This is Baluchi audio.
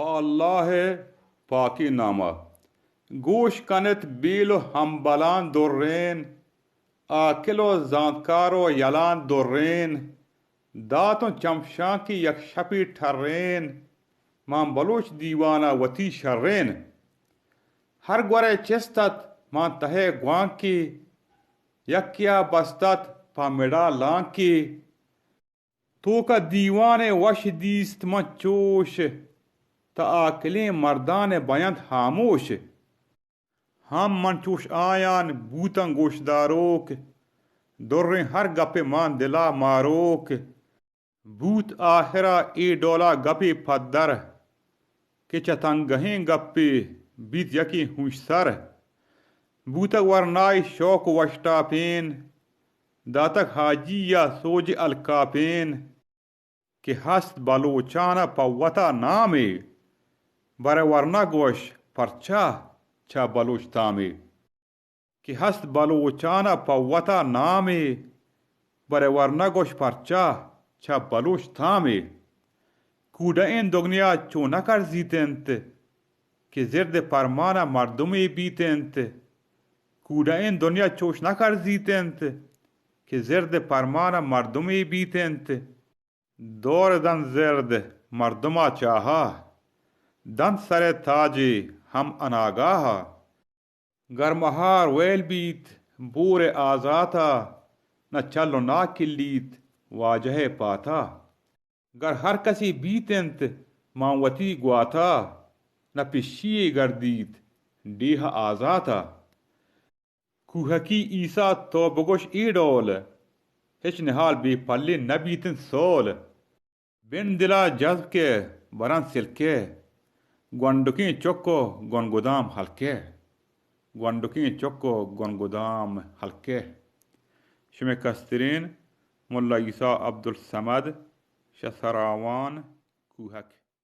پہ اللہ ءِ پاکیں نام ءَ۔ گوش کن ات بیل ءُ ہمبلاں درین، عاقل ءُ زانتکار ءُ یلاں درین۔ داتوں چمشانکے یک شپے ٹرین، مان بلوچ دیوان ءَ وتی شرین۔ ہر گورے چست ات مان تہ ءِ گوانکے، یکے ءَ بست ات پہ مڑا لانکے۔ توک ءَ دیوانے وش دیست من چوش، تہ عاقلیں مردان بینت ہاموش۔ ہم من چوش آیان بوتاں گوشداروک، دریں ہر گپے مان دل ءَ ماروک۔ بوت آخر ءَ اے ڈول ءَ گپے پدر، کہ چہ تنگہیں گپے بیت یکے ہونشسر۔ بوتگ ورنائے شوق ءُ وشٹاپین، داتگ حاجی ءَ سوج الکاپین۔ کہ ہست بلوچان ءَ پہ وت ءَ نامے، برے ورنا گوش پرچا چہ بلوچ تامے۔ کہ ہست بلوچان ءَ پہ وت ءَ نامے، برے ورنا گوش پرچا چہ بلوچ تامے۔ کوڈئین دگنیا چو نہ کرزیت انت، کہ زرد پرمان ءَ مردمے بیت انت۔ کوڈئین دنیا چوش نہ کرزیت انت، کہ زرد پرمان ءَ مردمے بیت انت۔ دور دنت زرد مردم ءَ چاہ ءَ، دنت سر ءِ تاجے ہم اناگاہ ءَ۔ گر مہار ویل بیت بور ءِ آزات ءَ، نہ چل ءُ ناکلیت واجہ ءِ پات ءَ۔ گر ہر کسے بیت انت مان وتی گوات ءَ، نہ پشی یے گردیت ڈیھ ءِ آزات ءَ۔ کوہکی عیسیٰ تو بگوش اے ڈول، ہچ نہال بے پلیں نہ بیت انت سول۔ بن دل ءَ جزم کئے برنت سلکہ، گونڈکیں چک ءُ گونگدام ہلکہ۔ گونڈکیں چک ءُ گونگدام ہلکہ۔ شمئے کسترین ملا عیسیٰ عبدالصمد، شہ سراوان، کوہک۔